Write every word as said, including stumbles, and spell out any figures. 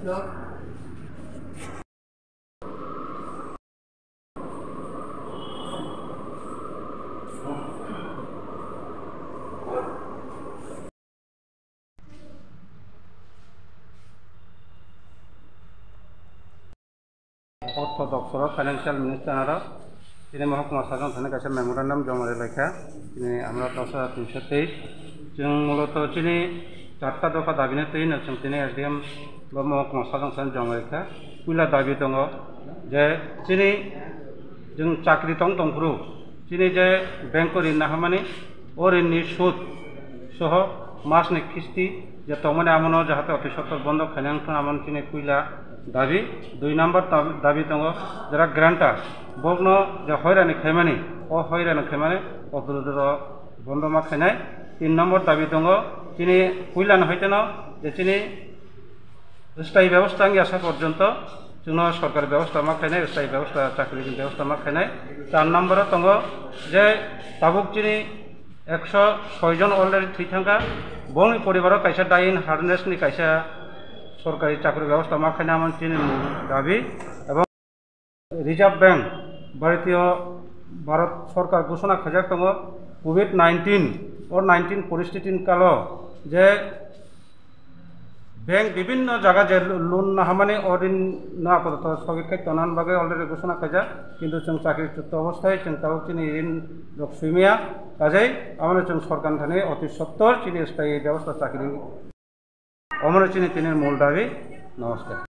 Ortho doptoro, financial minister aro tini mohokuma sajwk thani kaisa memorandum joma ri laikha. Tini amra dos hajar tinsho teis. Chwng muloto chini charta dopha dabini twi no chwng tini S D M bo mohokuma sajwk thani joma rikha. Puila dabi tongo je chini chwng chakri tong tongphuru chini je bank o rin naharmani, o rinni sud soho masni kisti je tongmani amono jahate oti sottor bondo khainai wngthung, amon chini puila dabi. Dui number dab-, dabi tongo jera grantor, bokno je hoirani khaimani, o hoirani khaimani o drodro bondo ma khainai. Tin number dabi tongo chini puilano hoiteno je chini sthayi bebosta wngya sa porjonto chwngno sorkari bebosta ma khainai, sthayi bebosta, chakrini bebosta ma khainai. Char number o tongo je tabuk chini ekso soi jon already thwi thangkha, bongni poribaro kaisa dying harness ni kaisa sorkari chakri bebosta ma khainai, amon chini mul dabi. Ebong Reserve Bank, Bharatiyo Bharat Sorkar ghosona khaijak tongo, covid nineteen, o nineteen poristiti ni kalo je bank bibinno jaga je loan naharmani o rin no apatot sogwi khai tonani bagwi already ghosona khaijak, kintu chwng chakri chukto obosthai chwng tabuk chini rin rok swimaya, kajai abono chwng sorkar thani oti sottor chini sthayi bebosta chakri, omono chini tini mul dabi. Namaskar.